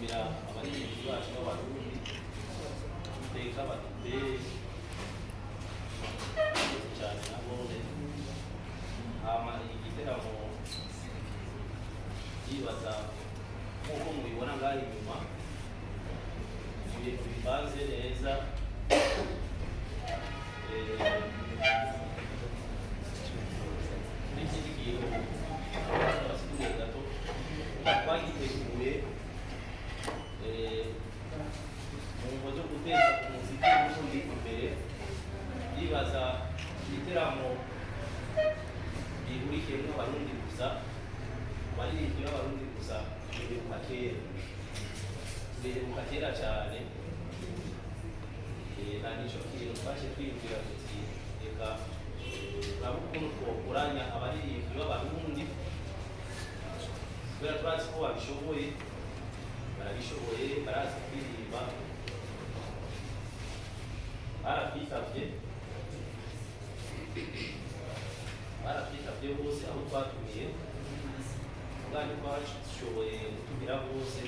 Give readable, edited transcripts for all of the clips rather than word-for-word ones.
Gushimira abaririmbyi bacu b'Abarundi, iteka batubere neza cyane nabone. Hama igiteramo, yibaza nk'uko mubibona ngaho inyuma, ibintu bivanze neza. N'ikindi kintu abasiguriye gato, twagiteguye mu mvo zo guteza umuziki w'Uburundi imbere. Yibaza igiteramo bihurikiyemo Abarundi gusa, abaririmbyi b'Abarundi gusa, biheruka kera, biheruka kera cyane. Na nico kintu twaje twiyumvira tuti reka turabe ukuntu twokoranya abaririmbyi b'Abarundi, kubera turazi ko babishoboye, barabishoboye, barazi kuririmba. Baratwitabye, baratwitabye bose aho twatumiye. Ubwanyu twashoboye gutumira bose,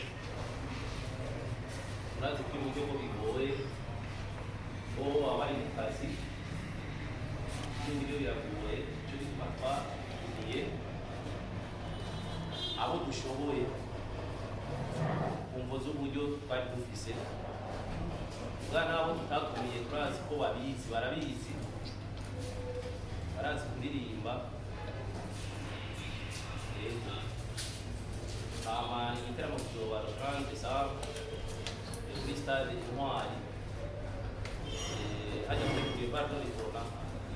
murazi ko uburyo ko bigoye, bo baba bari mu kazi n'uburyo biragoye. Icyo gituma twatumiye abo dushoboye ku mvo z'uburyo twari dufise. Bwa n'abo tutatumiye turazi ko babizi, barabizi, barazi kuririmba. Yego. Hama igiteramo kizoba le 30 décembre kuri stade Intwari, hajya muri boulevard de l'Uprona,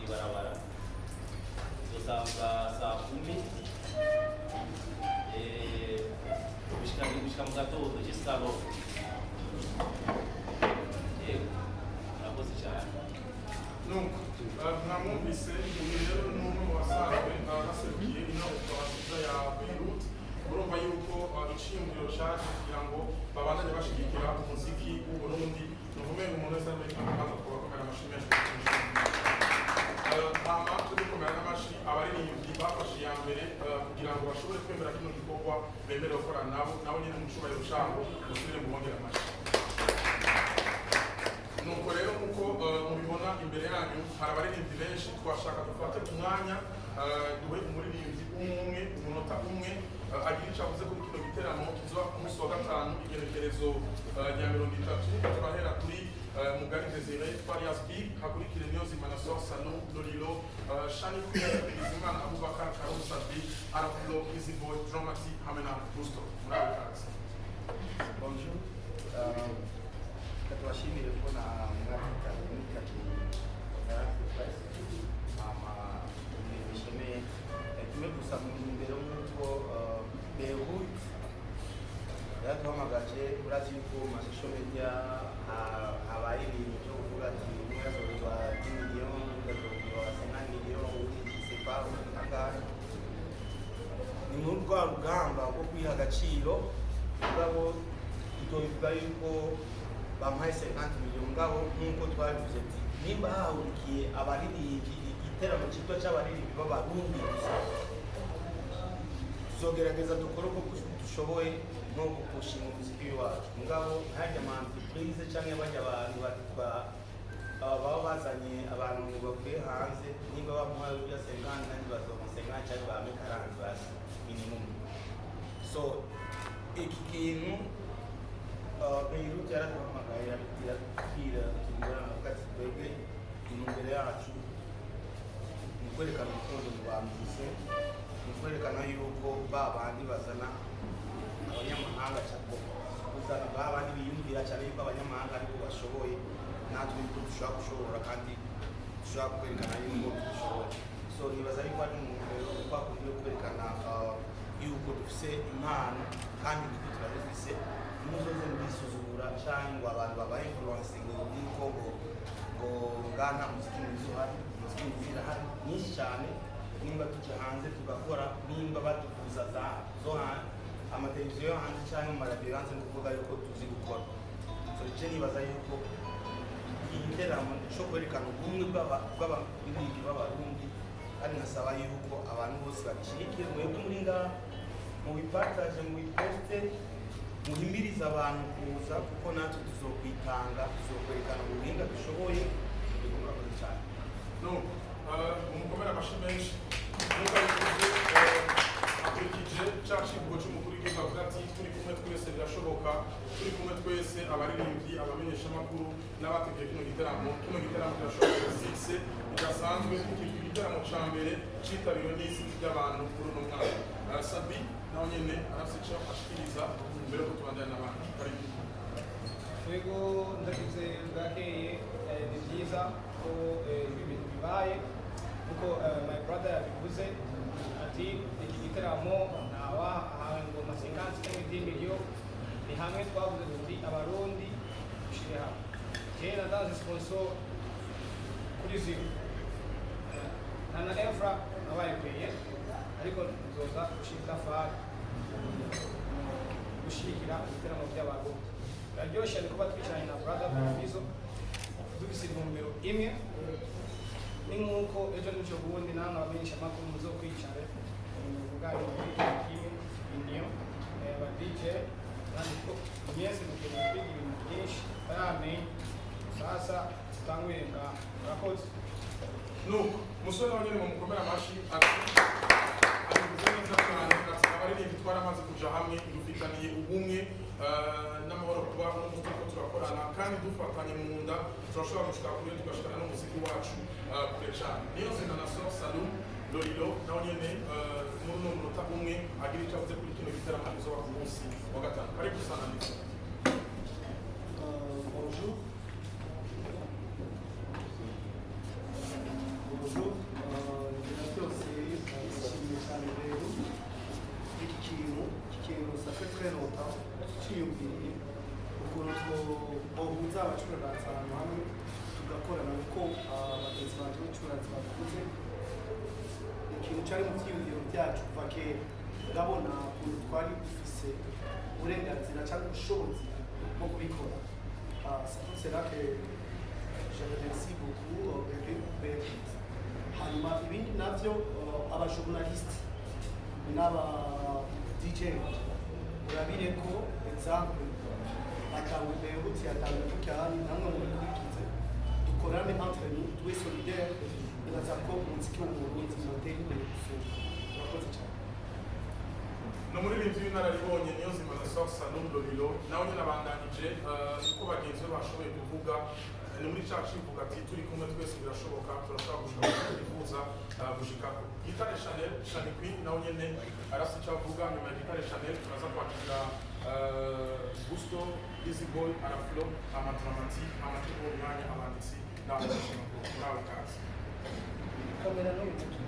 ibarabara. Izotangura saa 10 gushika mu gatondo, jusqu'à l'aube. Yego, murakoze cyane. Nuko mwamwumvise, uyu rero ni umwe mu basanzwe baserukiye ino restaurant nziza ya Beirut. Murumva yuko iciyumviro caje kugira ngo babandanye bashigikira umuziki w'Uburundi. Ni ukuvuga ngo umuntu wese ari muri kano kaza, twabakomera amashyi menshi. Hama tugikomera n'amashi abaririmbyi bafashe iya mbere kugira ngo bashobore kwemera kino gikorwa, bemere gukorana nabo, nabo nyine mu cubahiro cabo musubire mubongere amashi. Nuko rero, nkuko mubibona imbere yanyu hari abaririmbyi benshi, twashaka dufate umwanya duhe umuririmbyi umwe umunota umwe agira icyo avuze kuri kino giteramo kizoba ku munsi wa gatanu, igenekerezo rya 30. Turahera kuri Mugari Desire Farias Big, hakurikire Niyonzima na Sor Sanu Lolilo, Shani Queen, Bizimana Abubakar, Karim Sabi, Araflo, Easy Boy, Dramati hamwe na Gusto. Muri abo kazi. Bonjour. Reka tubashimire ko na mwakitabye mwitabye conférence de presse. Hama ibintu bishemeye. Kimwe gusa mu ntumbero nk'uko Beirut yaraduhamagaje, urazi yuko mu ma social media habaye ibintu byo kuvuga ati umwe azogurwa 10 millions, uwundi azogurwa 50 millions, uwundi je sais pas, uwundi angahe. Ni muri rwa rugamba rwo kwiha agaciro. Mugabo tutobivuga yuko bamuhaye 50 millions, mugabo nk'uko twabivuze ati nimba hahurikiye abaririmbyi, igiteramo cyitwa cy'abaririmbyi b'Abarundi gusa, tuzogerageza dukore uko dushoboye no gushinga umuziki wacu. Mugabo ntajya ama entreprise cyangwa bajya abantu baba bazanye abantu bavuye hanze, nimba bamuhaye ibya 50, nanjye bazomuha 50 cyangwa bame 40 basi minimum. So iki kintu Beirut yaraduhamagaye, iratubwira, tubwira avuga ati twebwe intumbero yacu ni ukwerekana urukundo mu bamvise, ni ukwerekana yuko ba bandi bazana abanyamahanga cyangwa kuzana ba bandi biyumvira cyane yuko abanyamahanga ariko bashoboye, natwe yuko dushobora gushobora kandi dushobora kwerekana yuko dushoboye. So nibaza yuko ari mu ntumbero twakunze yo kwerekana yuko dufise impano kandi niko turazifise. Muzoze mwisuzugura cyangwa ngo abantu baba influence ngo yuko ngo ngaha nta muziki mwiza uhari. Umuziki mwiza irahari nyinshi cyane nimba tujya hanze tugakora, nimba batuvuza za zo hanze, amateleviziyo yo hanze cyangwa mu maradiyo yo hanze, ni ukuvuga yuko tuzi gukora. So je nibaza yuko iki giteramo cyo kwerekana ubumwe bw'abaririmbyi b'Abarundi, kandi nkasaba yuko abantu bose babishyigikira. Mwebwe muri ngaha mubipartage, mubiposte. Muhimirize abantu kuza, kuko natwe tuzokwitanga, tuzokwerekana ubuhinga dushoboye. Yego, murakoze cyane. No, mumukomere amashyi menshi. Nk'uko abivuze, akurikije cya kivugo cy'umukuru w'igihugu avuga ati: "Turi kumwe twese birashoboka." Turi kumwe twese, abaririmbyi, abamenyeshamakuru n'abateguye kino giteramo. Kino giteramo kirashobora kuba succès bidasanzwe, kuko igiteramo ca mbere citabiriwe n'isi ry'abantu kuri uno mwaka. Sabi nawe nyene arafise ico ashikiriza mbere yuko tubandanya n'abandi. Karibu. Yego, ndagize bwakeye. Ni byiza ko ibi bintu bibaye kuko my brother yabivuze ati iki giteramo ntawa ahantu ngo masekansi cyangwa 10 million, ni hamwe twavuze tuti Abarundi dushire hamwe. Jewe natanze sponsor kuri zero, nta na infra nabaye peye, ariko nzoza gushyira itafari gushyigikira ibiteramo by'Abarundi. Biraryoshye ni kuba twicaranye na brother Fizo, dufise intumbero imwe. Ni nk'uko ejo n'ejo bundi namwe abamenyesha amakuru muzo kwicare muvugane muri kimwe union aba DJ kandi ko mwese mukeneye kwiga ibintu byinshi taramenya. Sasa tutangure ngaha. Murakoze. Nuko umusore nawe nyene mumukomere amashi. Ati abivuze neza cyane, ati abaririmbyi twaramaze kuja hamwe, dufitaniye ubumwe n'amahoro, kuba n'ubu turiko turakorana kandi dufatanye mu nda turashobora gushika kure, tugashikana n'umuziki wacu kure cyane. Niyo zina na so Salum Lolilo nawe nyene muri uno munota umwe agira icyo avuze kuri kino giteramo kizoba ku munsi wa gatanu. Karibu sana ndetse. Bonjour. Bonjour. Byose nishimiye cyane rero iki kintu ça fait très longtemps cyiyumviriye ukuntu twohuza abacuranzi ahantu hamwe tugakorana, kuko bagenzi banjye b'abacuranzi babivuze, ikintu cyari mu byiyumviro byacu kuva kera. Ndabona ukuntu twari dufise uburenganzira cyangwa ubushobozi bwo kubikora. C'est pour cela que je remercie beaucoup Beirut. Hanyuma ibindi navyo, abajournaliste n'aba DJ, urabire ko exemple atangwe Beirut yatangwe kucyahani, namwe mubikurikize, dukorane entre nous, tube solidaire. Nibaza ko umuziki wo mu Burundi uzotera imbere gusumba. Murakoze cyane. Ni umuririmbyi w'inararibonye Niyonzima na Sox Salum Lolilo, nawe nyine abandanije uko bagenzi be bashoboye kuvuga. Ni muri ca civuga ati: "Turi kumwe twese birashoboka, turashobora gushika ku cyo twifuza gushikako." Gitare Chanel, Shani Queen, nawe nyene arafise icyo avuga. Nyuma ya Gitare Chanel turaza kwakira Gusto, Easy Boy, Araflo, Amatramati, Amati, uwo mwanya abanditsi n'abamenyeshamakuru. Murawe kazi. Kamera n'uyu mutwe.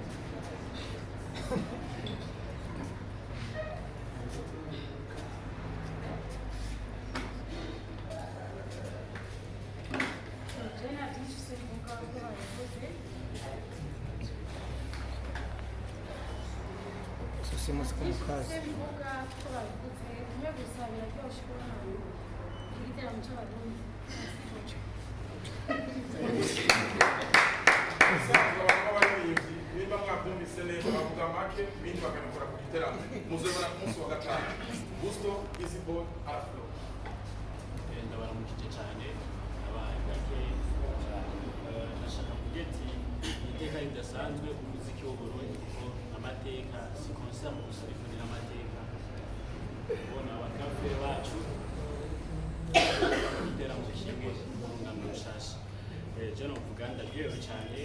Jewe nta byinshi mvuga uko babivuze. Susi muzika Byinshi mukazi. mvuga uko babivuze, kimwe gusa, biraryoshye kubona igiteramo cy'Abarundi. Ubusanzwe abantu b'abaririmbyi, nimba mwabyumvise neza, bavuga make, ibindi bakabikora ku giteramo. Muzobona ku munsi wa gatanu. Gusto, Easy Boy, Araflo. Ndabaramukije cyane abantu bake. Ndashaka kugira ati iteka ridasanzwe ku muziki w'Uburundi, kuko amateka si concert gusa, ariko ni n'amateka kubona abakafere bacu igiteramo kimwe mu rungano rushasha. Je novuga ndaryohewe cyane.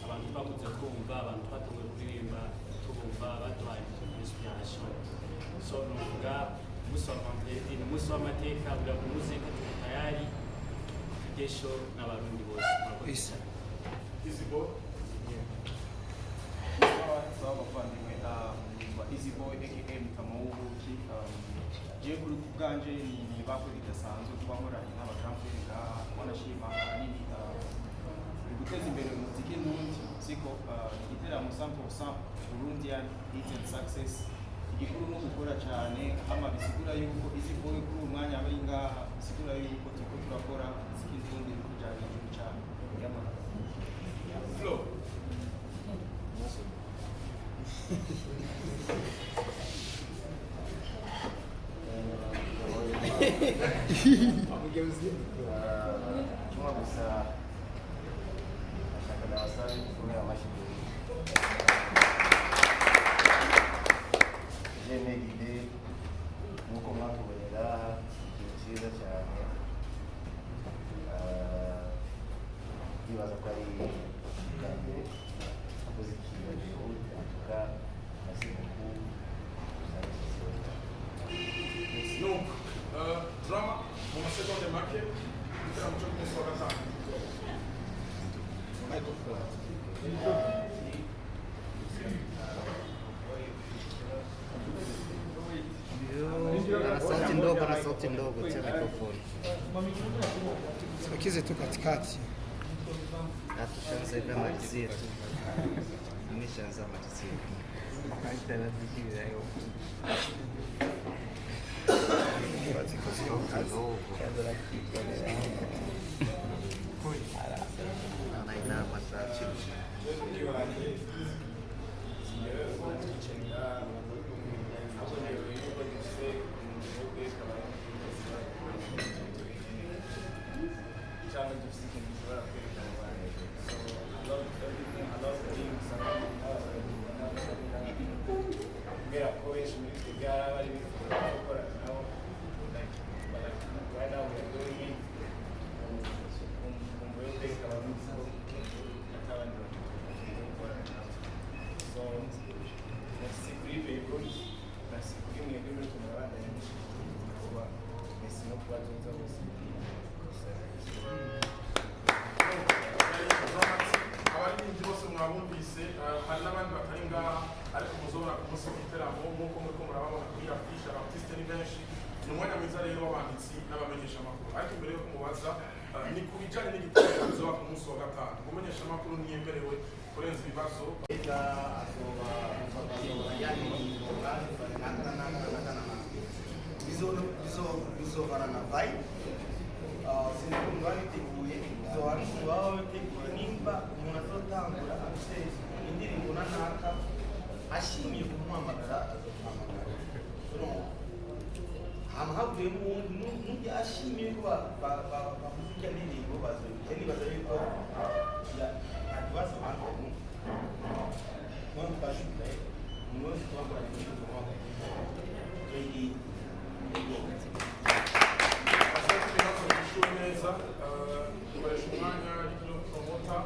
Abantu twakunze kumva, abantu twatanguye kuririmba tubumva, baduhaye inspiration. So novuga umunsi wa vendredi ni umunsi w'amateka bwa muzika. Tuko tayari tujye show n'Abarundi bose. Murakoze cyane. Easy Boy. Sawa bavandimwe, nitwa Easy Boy aka Mutama w'ubuki. Jewe kuri ku bwanje ni ibakwe ridasanzwe kuba nkoranye n'aba grand frère ngaha. Wanashima ahanini ni guteza imbere umuziki ndundi, siko igiteramo 100% Burundian hit and success. Igikuru ni ugukora cyane. Hama bisigura yuko Easy Boy kuri uyu mwanya aba ari ngaha, bisigura yuko turiko turakora umuziki ndundi uri kuja hejuru cyane. Yamara. Flo. Kimwe gusa ashaka ndabasabe gukomera amashyi. J'aime l'idée nk'uko mwatubonera ikintu cyiza cyane. Ndibaza ko ari ubwa mbere akoze ikintu gihuta. En tout cas, merci beaucoup. Nuko Drama, mu masegonde make, igiteramo cyo ku munsi wa gatanu. Ana sauti ndogo, ana sauti ndogo, tia mikrofoni. Sibakize tu katikati. Hatushaanza hivi, amalizie tu. Ameshaanza, amalizie. Sauti ndogo. Anainama sasa. Cyangwa dufite ikintu gishobora kwerekana abantu. So I love everything, I love being surrounded kubera ko benshi muri twebwe hari abari bifuza gukorana nabo, like, but like right now we are doing it ku mvo yo kwereka abarundi ko atabandi bantu dukwiye gukorana nabo. So merci kuri Beirut, merci kuri mwebwe muri kumwe abandanya mushyigikira igikorwa, merci no kuba tuza bose. Abaririmbyi bose mwabumvise, hari n'abandi batari ngaha ariko muzobona ku munsi w'igiteramo nk'uko muriko murababona kuri affiche. Aba artiste ni benshi. Ni umwanya mwiza rero w'abanditsi n'abamenyeshamakuru, ariko imbere yo kumubaza, ni ku bijanye n'igiteramo kizoba ku munsi wa gatanu. Umumenyeshamakuru ntiyemerewe kurenza ibibazo. Bizovana na vibe. Sinzi ukuntu babiteguye, bizovana n'ukuntu baba babiteguye. Nimba umuntu azotangura afite indirimbo na naka ashimiye kumuhamagara, azomuhamagara. Urumva, hama havuyemo uwundi n'undi ashimiye ko bavuze irya ndirimbo, bazoyibye. Nibaza yuko nta kibazo entre nous. Moi, en tout cas, je suis prêt. Umuntu wese twakoranye muri tumuhamagara. Ready. Ibibazo bishuwe neza. Dukoresha umwanya rino promoter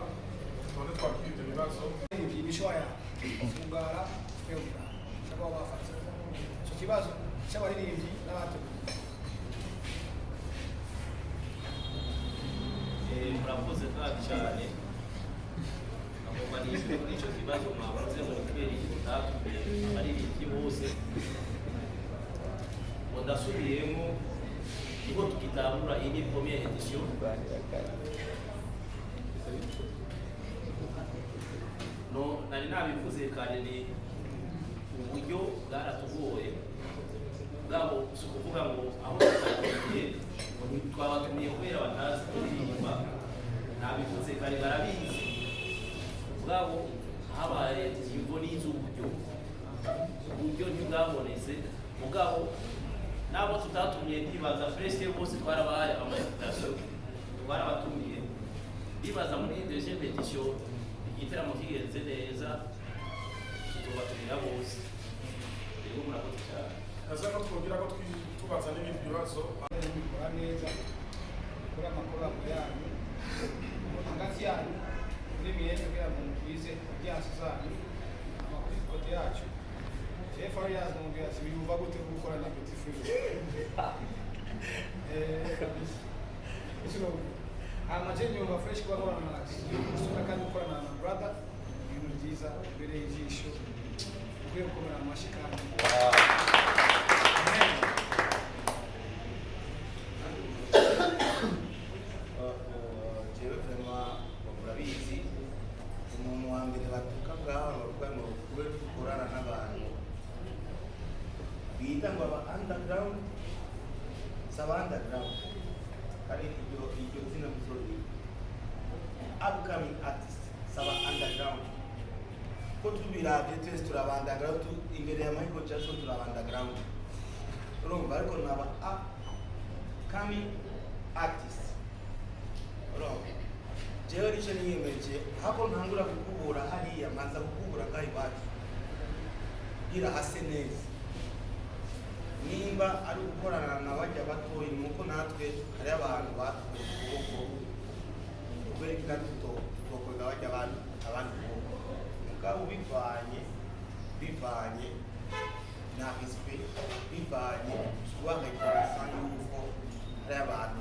tubone twakira ibyo bibazo. Imishwaya kugara twebwe cyangwa bafata icyo kibazo cy'abaririmbyi n'abateguye. Murakoze kandi cyane. Agomba nishyura kuri icyo kibazo mwavuze ngo kubera iki mutatumiye abaririmbyi bose, ngo ndasubiyemo, niho tugitangura, iyi ni première édition. No nari nabivuze kare, ni uburyo bwaratugoye bwabo. Si ukuvuga ngo aho tutatumiye ngo twabatumiye kubera batazi kuririmba. Nabivuze kare, barabizi ubwabo. Habaye imvo n'iz'uburyo, uburyo ntibwabonetse. Mugabo n'abo tutatumiye, ndibaza presque bose twarabahaye ama invitation, twarabatumiye. Ndibaza muri deuxième édition, igiteramo kigenze neza, tuzobatumira bose. Rero murakoze cyane. Ese ko twongera ko tubaza n'ibindi bibazo? Mubikora neza, mukore ama collabo yanyu hagati yanyu muri mwese kugira ngo mugwize audience zanyu. Amakuru côté yacu, Jeff Arias namubwira ati: "Wiyumva gute gukora na Petit Frere?" Kabisa. Icyo hama je nyumva fresh kuba nkorana na Suna kandi gukorana na brother, ibintu byiza bibereye ijisho, ukwiye gukomera amashyi kandi. Amen. Jewe vraiment murabizi, umuntu wa mbere batuka ngaho bavuga ngo kube dukorana n'abantu bita ngo aba underground. Si aba underground, kandi iryo zina muzoriga, upcoming artist, si aba underground. Ko tubiravye twese turaba underground, imbere ya Michael Jackson turaba underground, urumva? Ariko naba up Upcoming artist. Urumva, jewe nico niyemeje, hako ntangura gukubura hariya, mbanza gukubura ngaho iwacu kugira hase neza. Nimba ari gukorana na bajya batoyi, ni uko natwe hari abantu batuye ukuboko, kubera ko natwe tutokwega bajya abandi abandi ukuboko. Mugabo bivanye na respect, bivanye kuba reconnaissant yuko hari abantu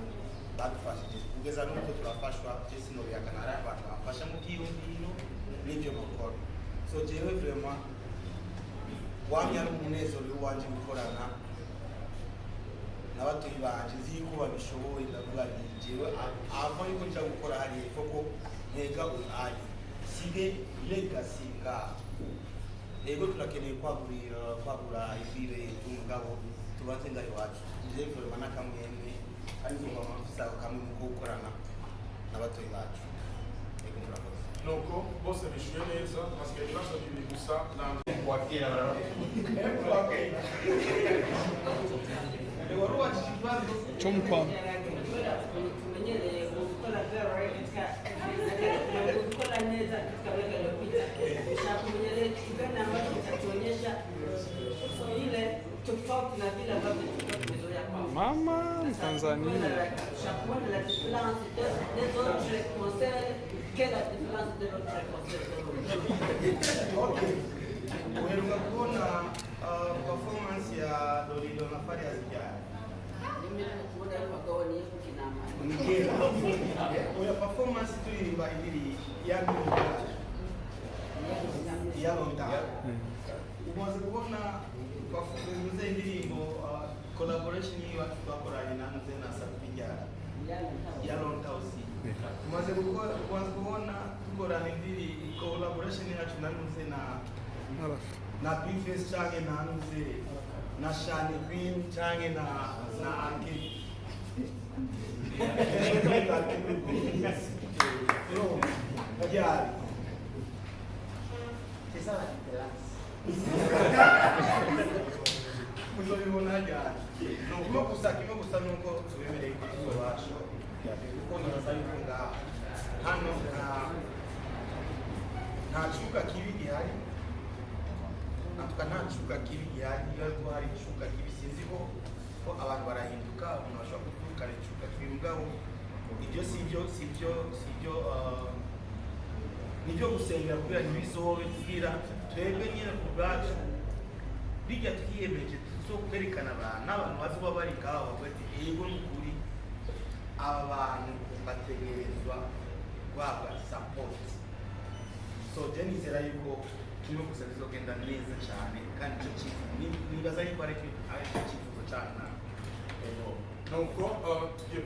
badufashije kugeza n'uko turafashwa. Je sinobihakana, hari abantu bamfasha mu byiyumviro n'ibyo bakora. So jewe vraiment wamye ari umunezero w'iwanje gukorana n'abatoyi banje, nzi yuko babishoboye. Ndavuga nti jewe ava yuko nja gukora hariya koko ntega uyu sige legacy ngaha. Rego turakeneye kwagura ibire y'umugabo, tubanze ngaho iwacu. Je vraiment n'akamwemwe kandi nzumva mfise ako kamwe mu gukorana n'abatoyi bacu. Yego, murakoze. Nuko bose bishuye neza, hasigaye ibibazo bibiri gusa na Wakira Okay. Wari ubajije ikibazo cyo mu kwa Tumenyereye gukora very katika gukora neza katika miaka iliyopita. Na kumenya leo kitu gani ambacho kitatuonyesha ile tofauti na vile ambavyo tulikuwa tumezoea kwao. Mama Mtanzania. Kuona la différence des autres concerts, quelle est la différence de notre concert? Okay. Uheruka kuona performance ya Lolilo na Farious ryari? Mimi kuona mwaka ni kinama. Ni kera. Oya, performance turirimba indirimbo ya ndirimbo ya Londa. Umaze kubona bafuze indirimbo, collaboration y'iwacu twakoranye na Nze na Sabijara ya Londa aussi. Umaze kubona dukorana indiri collaboration yacu na Nze na Bface canke na Nze na Shani Queen canke na Anke. No, ryari? C'est ça la différence. Muzobibona ryari? Kimwe gusa nuko tubemereye ko tuzobasha, kuko nibaza yuko ngaha hano nta cuka kibi gihari antuka, nta cuka kibi gihari. Iyo ariko hari icuka kibi, sinzi ko abantu barahinduka, umuntu ashobora kuvukana icuka kibi. Mugabo ibyo si byo, nibyo gusengera kugira ntibizobe, kugira twebwe nyine ku bwacu bijya twiyemeje tuzo kwerekana abantu, n'abantu bazi kuba bari ngaho bavuga ati: "Yego, ni ukuri aba bantu bategerezwa guhabwa support." So je nizera yuko kimwe gusa bizogenda neza cyane, kandi icyo cyifuzo nibaza yuko ari cyo cyifuzo cyane. Nuko tugiye